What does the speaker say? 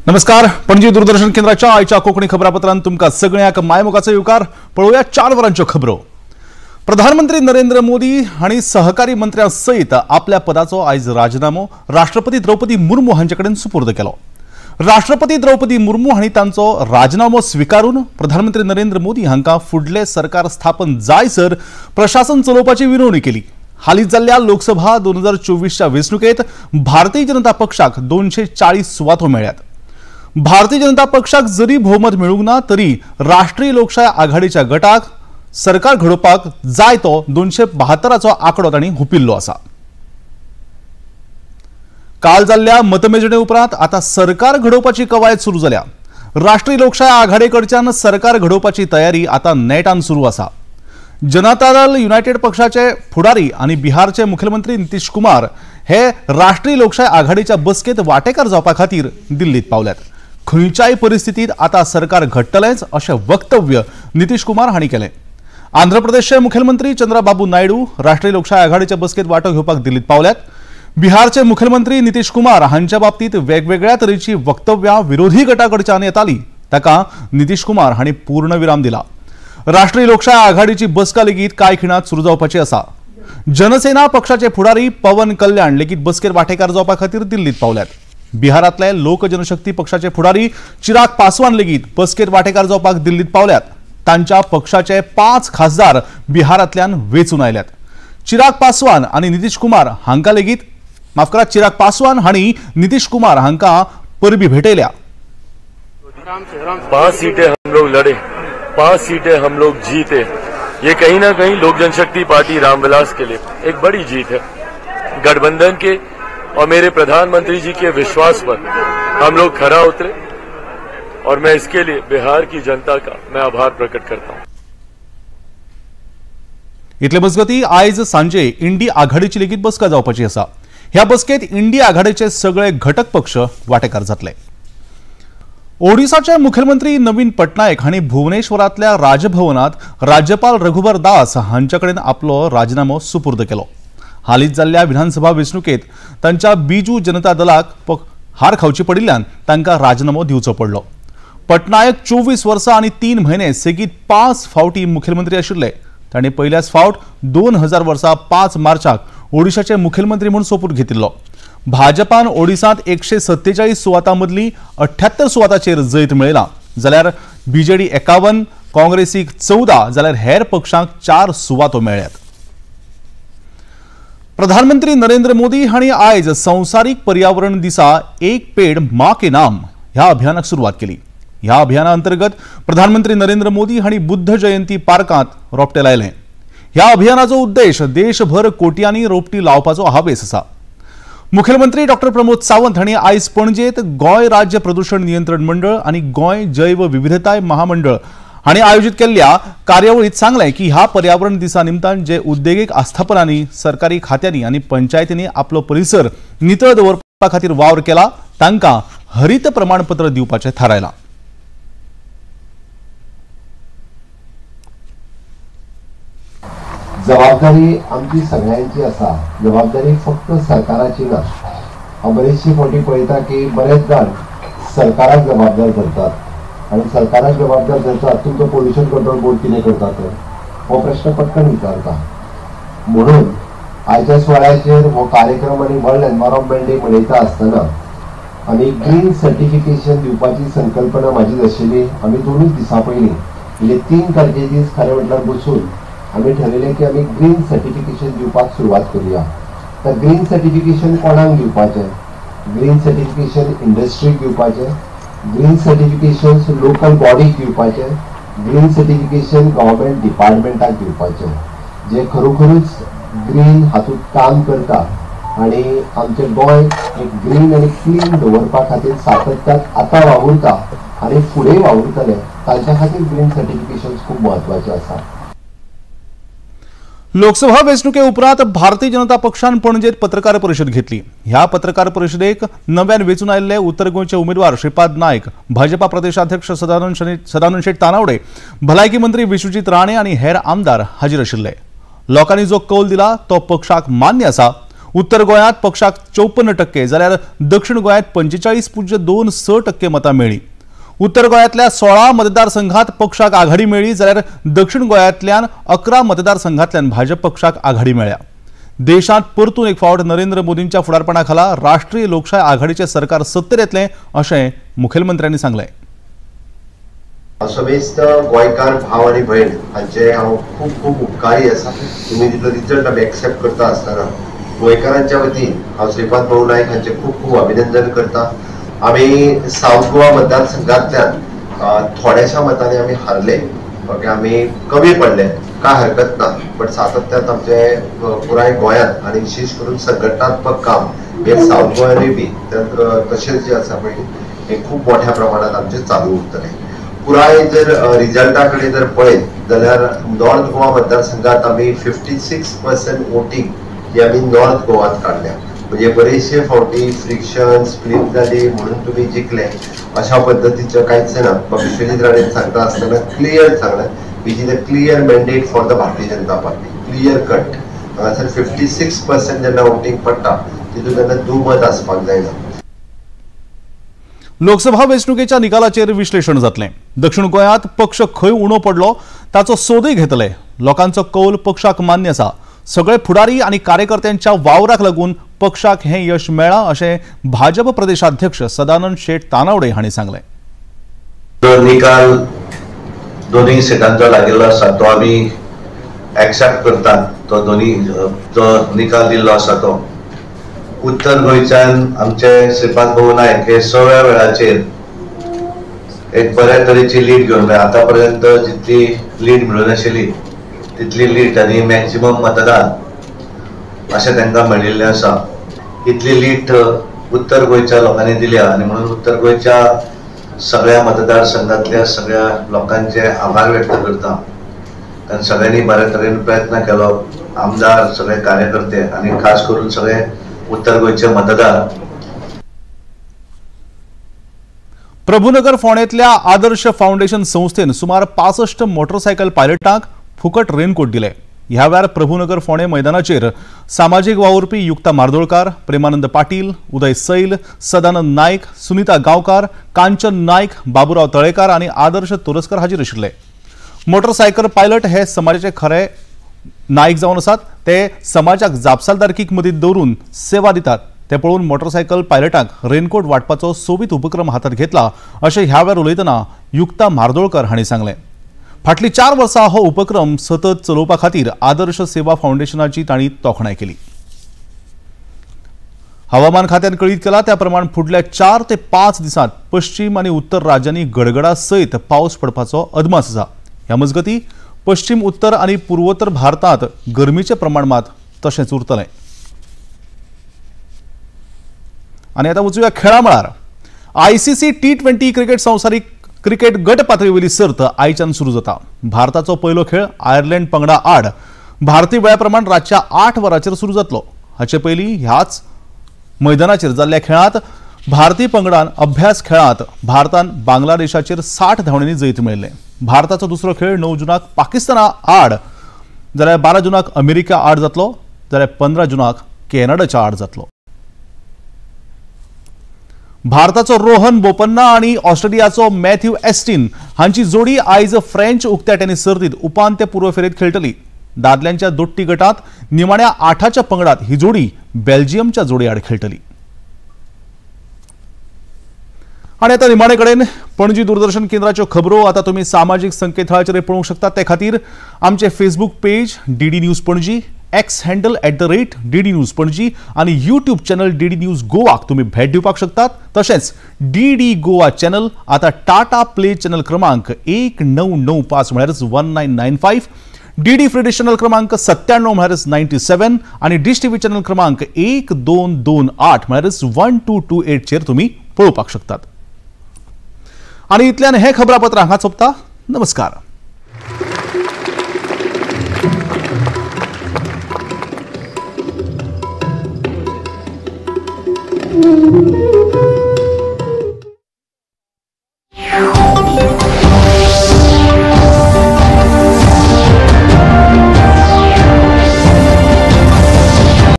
नमस्कार, पणजी दूरदर्शन केंद्राच्या आयच्या कोंकणी खबरापत्रांत तुमकां सगळ्यांक मायमोगाचो येवकार. पळोवया 4 वरांच्यो खबरो. प्रधानमंत्री नरेंद्र मोदी हांणी सहकारी मंत्र्यां सयत आपल्या पदाचो आयज राजीनामो राष्ट्रपती द्रौपदी मुर्मू हांचे कडेन सुपूर्द केलो. राष्ट्रपती द्रौपदी मुर्मू हांणी तांचो राजीनामो स्विकारून प्रधानमंत्री नरेंद्र मोदी हांकां फुडलें सरकार स्थापन जायसर प्रशासन चलोवपाची विनवणी केली. हालींच जाल्ल्या लोकसभा 2024च्या वेंचणुकेंत भारतीय जनता पक्षाक 240 सुवातो मेळ्ळ्यात. भारतीय जनता पक्षाक जरी भोवमत मेळूंक ना तरी राष्ट्रीय लोकशाय आघाडीच्या गटाक सरकार घडोवपाक जाय तो 272चो आंकडो तांणी हुपिल्लो आसा. काल जाल्ल्या मतमेजणे उपरांत आतां सरकार घडोवपाची कवायत सुरू जाल्या. राष्ट्रीय लोकशाय आघाडी कडच्यान सरकार घडोवपाची तयारी आतां नेटान सुरू आसा. जनता दल युनायटेड पक्षाचे फुडारी आनी बिहारचे मुख्यमंत्री नितीश कुमार हे राष्ट्रीय लोकशाय आघाडीच्या बसकेत वाटेकार जावपा खातीर दिल्लीत पावल्यात. खंयच्याय परिस्थितीत आतां सरकार घडटलेंच अशें वक्तव्य नितीश कुमार हांणी केलें. आंध्र प्रदेशचे मुख्यमंत्री चंद्रबाबू नायडू राष्ट्रीय लोकशाय आघाडीच्या बसकेत वांटो घेवपाक दिल्लीत पावल्यात. बिहारचे मुख्यमंत्री नितीश कुमार हांच्या बाबतीत वेगवेगळ्या तरेची वक्तव्यां विरोधी गटाकडच्यान येताली, ताका नितीश कुमार हांणी पूर्णविराम दिला. राष्ट्रीय लोकशाय आघाडीची बसका लेगीत कांय खिणांत सुरू जावपाची आसा. जनसेना पक्षाचे फुडारी पवन कल्याण लेगीत बसकेर वांटेकार जावपा खातीर दिल्लीत पावल्यात. बिहारांतले लोक जनशक्ती पक्षाचे फुडारी चिराग पासवान लेगीत बसकेर वांटेकार जावपाक दिल्लीत पावल्यात. तांच्या पक्षाचे 5 खासदार बिहारांतल्यान वेंचून आयल्यात. चिराग पासवान आनी नितीश कुमार हांकां लेगीत माफ करा, चिराग पासवान हांणी नितीश कुमार हांकां परबी भेटयल्या. 5 सीटें हम लोग लड़े, 5 सीटें हम लोग जीते. ये कहीं ना कहीं लोक जनशक्ति पार्टी रामविलास के लिए एक बड़ी जीत है. गठबंधन के और मेरे प्रधानमंत्री जी के विश्वास पर हम लोग खरा उतरे और मैं इसके लिए बिहार की जनता का मैं आभार प्रकट करता हूं. इतले मजगती आयज सांजे इंडी आघाडीची लेगीत बसका जावपाची आसा. ह्या बसकेत इंडी आघाडीचे सगळे घटक पक्ष वांटेकार जातले. ओडिसाचे मुख्यमंत्री नवीन पटनायक हांणी भुवनेश्वरांतल्या राजभवनात राज्यपाल रघुबर दास हांचे कडेन आपलो राजीनामो सुपूर्द केलो. हालींच जाल्ल्या विधानसभा वेंचणुकेत तांच्या बीजू जनता दलाक हार खावची पडिल्ल्यान तांकां राजीनामो दिवचो पडलो. पटनायक 24 वर्सां आनी 3 म्हयने सेगीत 5 फावटी मुख्यमंत्री आशिल्ले. तांणी पयल्याच फावट 2000 वर्सा 5 मार्चाक ओडिशाचे मुख्यमंत्री म्हूण सोपूत घेतिल्लो. भाजपान ओडिसांत 147 सुवातां मदली 78 सुवातांचेर जैत मेळयलां, जाल्यार बीजेडी 51, काँग्रेसीक 14, जाल्यार हेर पक्षांक 4 सुवातो मेळ्ळ्यात. प्रधानमंत्री नरेंद्र मोदी हांणी आयज संवसारीक पर्यावरण दिसा एक पेड मां के नाम ह्या अभियानाक सुरवात केली. ह्या अभियाना अंतर्गत प्रधानमंत्री नरेंद्र मोदी हांणी बुद्ध जयंती पार्कांत रोपटे लायले. ह्या अभियानाचो उद्देश देशभर कोट्यांनी रोपटी लावपाचो हावेस आसा. मुख्यमंत्री डॉक्टर प्रमोद सावंत हांणी आयज पणजेत गोंय राज्य प्रदूषण नियंत्रण मंडळ आनी गोंय जैव विविधताय महामंडळ हांणी आयोजीत केल्ल्या कार्यावळीत सांगलें की ह्या पर्यावरण दिसा निमतान जे उद्देगीक आस्थापनांनी, सरकारी खात्यांनी आनी पंचायतींनी आपलो परिसर नितळ दवरपा खातीर वावर केला तांकां हरित प्रमाणपत्र दिवपाचें थारायलां. जबाबदारी आमची सगळ्यांची आसा. जबाबदारी फक्त सरकाराची ना. हांव बरेचशे फावटी पळयता की बरेच जाण सरकाराक जबाबदार धरतात आनी सरकाराक जबाबदार धरतात तुमचो पोल्युशन कंट्रोल बोर्ड कितें करता तर हो प्रश्न पटकन विचारता. म्हणून आयच्या सुवाळ्याचेर हो कार्यक्रम आनी वर्ल्ड एनवायरमेंट डे मनयता आसतना आमी ग्रीन सर्टिफिकेशन दिवपाची संकल्पना म्हाजी आशिल्ली. आमी 2 दिसां पयलीं म्हणजे 3 तारखे दीस खरें म्हटल्यार बसून आमी ठरयलें की आमी ग्रीन सर्टिफिकेशन दिवपाक सुरवात करुया. तर ग्रीन सर्टिफिकेशन कोणाक दिवपाचें? ग्रीन सर्टिफिकेशन इंडस्ट्रीक दिवपाचें, ग्रीन सर्टिफिकेशन लोकल बॉडीक दिवपाचें, ग्रीन सर्टिफिकेशन गव्हर्मेंट डिपार्टमेंटाक दिवपाचें जे खरोखरूच ग्रीन हातूंत काम करता आनी आमचें गोंय एक ग्रीन आनी क्लीन दवरपा खातीर सातत्यान आतां वावुरता आनी फुडें वावुरतले तांच्या खातीर ग्रीन सर्टिफिकेशन खूब म्हत्वाचें आसा. लोकसभा वेंचणुके उपरांत भारतीय जनता पक्षान पणजेत पत्रकार परिशद घेतली. ह्या पत्रकार परिशदेक नव्यान वेंचून आयिल्ले उत्तर गोंयचे उमेदवार श्रीपाद नायक, भाजपा प्रदेशाध्यक्ष सदानंद शेट तानावडे, भलायकी मंत्री विश्वजीत राणे आनी हेर आमदार हाजीर आशिल्ले. लोकांनी जो कौल दिला तो पक्षाक मान्य आसा. उत्तर गोंयांत पक्षाक 54% जाल्यार दक्षिण गोंयांत 45.26% मतां मेळ्ळीं. उत्तर गोंयांतल्या 16 मतदारसंघात पक्षाक आघाडी मेळ्ळी जाल्यार दक्षिण गोंयांतल्यान 11 मतदारसंघांतल्यान भाजप पक्षाक आघाडी मेळ्ळ्या. देशांत परतून एक फावट नरेंद्र मोदींच्या फुडारपणा खाला राष्ट्रीय लोकशाय आघाडीचे सरकार सत्तेर येतलें अशें मुखेलमंत्र्यांनी सांगलें. समेस्त गोंयकार भाव आनी भयण हांचे हांव खूब खूब उपकारी आसा. तुमी तितलो रिजल्ट आमी एक्सेप्ट करता आसतना गोंयकारांच्या वतीन हांव श्रीपाद भाऊ नायक हांचे खूब खूब अभिनंदन करता. आमी सावथ गोवा मतदारसंघांतल्यान थोड्याशा मतांनी आमी हारले, ओके, आमी कमी पडले, काय हरकत ना, बट सातत्यान आमचे पुराय गोंयांत आनी विशेष करून संघटनात्मक काम हे सावथ गोंयानूय बी तशेंच जे आसा पळय हे खूब मोठ्या प्रमाणात आमचें चालू उरतलें. पुराय जर रिजल्टा कडेन जर पळयत जाल्यार नॉर्थ गोवा मतदारसंघात आमी 56% वोटींग ही आमी नॉर्थ गोवात काडल्या. म्हणजे बरेचशे फावटी फ्रिक्शन स्प्लीट जाली म्हणून तुमी जिखले अशा पद्दतीचें कांयच ना. विश्वजीत राणेन सांगता आसतना क्लियर सांगलें, which is a clear mandate for the Bharatiya Janata Party, clear cut. हांगासर 56% जेन्ना वोटींग पडटा तितून तेन्ना दुमत आसपाक जायना. लोकसभा वेंचणुकेच्या निकालाचेर विश्लेषण जातलें. दक्षिण गोंयांत पक्ष खंय उणो पडलो ताचो सोदूय घेतले. लोकांचो कौल पक्षाक मान्य आसा. सगळे फुडारी आनी कार्यकर्त्यांच्या वावराक लागून पक्षाक हें यश मेळ्ळां अशें भाजप प्रदेशाध्यक्ष सदानंद शेट तानावडे हांणी सांगलें. निकाल दोन्ही सिटांचो लागिल्लो आसा तो आमी एक्सेप्ट करतात. तो दोन्ही जो निकाल दिल्लो आसा तो उत्तर गोंयच्यान आमचे श्रीपाद भाऊ नायक हे 6व्या वेळाचेर एक बऱ्या तरेची लीड घेवन आतां पर्यंत जितली लीड मेळून आशिल्ली तितली लीड आनी मॅक्झिमम मतदान अशें तांकां मेळिल्लें आसा. इतली लीड उत्तर गोंयच्या लोकांनी दिल्या आनी म्हणून उत्तर गोंयच्या सगळ्या मतदारसंघातल्या सगळ्या लोकांचे आभार व्यक्त करता. कारण सगळ्यांनी बऱ्या तरेन प्रयत्न केलो, आमदार, सगळे कार्यकर्ते आनी खास करून सगळे उत्तर गोंयचे मतदार. प्रभुनगर फोंडेंतल्या आदर्श फाउंडेशन संस्थेन सुमार 65 मोटरसायकल पायलटांक फुकट रेनकोट दिले. ह्या वेळार प्रभुनगर फोंडें मैदानाचेर सामाजीक वावुरपी युक्ता मार्दोळकार, प्रेमानंद पाटील, उदय सैल, सदानंद नायक, सुनीता गांवकार, कांचन नायक, बाबुराव तळेकार आनी आदर्श तोरस्कर हाजीर आशिल्ले. मोटरसायकल पायलट हे समाजाचे खरे नायक जावन आसात. ते समाजाक जापसालदारकीक मदीं दवरून सेवा दितात. ते पळोवन मोटरसायकल पायलटांक रेनकोट वांटपाचो सोबीत उपक्रम हातात घेतला अशें ह्या वेळार उलयतना युक्ता मार्दोळकर हांणी सांगलें. फाटलीं 4 वर्सां हो उपक्रम सतत चलोवपा खातीर आदर्श सेवा फाउंडेशनाची तांणी तोखणाय केली. हवामान खात्यान कळीत केला त्या प्रमाण फुडल्या 4 ते 5 दिसांत पश्चिम आनी उत्तर राज्यांनी गडगडा सयत पावस पडपाचो अदमास आसा. ह्या मजगतीं पश्चिम उत्तर आनी पूर्वोत्तर भारतांत गरमीचें प्रमाण मात तशेंच उरतलें. आनी आतां वचुया खेळा मळार. ICC T20 cricket संवसारीक क्रिकेट गट पातळीवयली सर्त आयच्यान सुरू जाता. भारताचो पयलो खेळ आयर्लंड पंगडा आड भारतीय वेळा प्रमाण रातच्या 8 वरांचेर सुरू जातलो. हाचे पयलीं ह्याच मैदानाचेर जाल्ल्या खेळांत भारतीय पंगडान अभ्यास खेळांत भारतान बांगलादेशाचेर 60 धांवड्यांनी जैत मेळयलें. भारताचो दुसरो खेळ 9 जुनाक पाकिस्ताना आड जाल्यार 12 जुनाक अमेरिका आड जातलो, जाल्यार 15 जुनाक कॅनडाच्या आड जातलो. भारताचो रोहन बोपन्ना आनी ऑस्ट्रेलियाचो मॅथ्यू एस्टीन हांची जोडी आयज फ्रेंच उक्त्या टेनिस सर्तीत उपांत्य पूर्व फेरयेंत खेळटली. दादल्यांच्या दोट्टी गटांत निमाण्या 8च्या पंगडात ही जोडी बेल्जियमच्या जोडी आड खेळटली. आनी आतां निमाणे कडेन पणजी दूरदर्शन केंद्राच्यो खबरो आतां तुमी सामाजीक संकेतथळाचेर पळोवंक शकतात. ते खातीर आमचे Facebook page DD news Panaji, X handle @DD News Panaji आनी यूट्यूब चॅनल DD news गोवाक तुमी भेट दिवपाक शकतात. तशेंच DD Goa channel आतां टाटा प्ले चॅनल क्रमांक 1995 म्हळ्यारच 1995, DD free dish channel क्रमांक 97 म्हळ्यारच 97 आनी डिश टीव्ही चॅनल क्रमांक 1228 म्हळ्यारच 1228 चेर तुमी पळोवपाक शकतात. आनी इतल्यान हें खबरापत्र हांगा सोंपता. नमस्कार.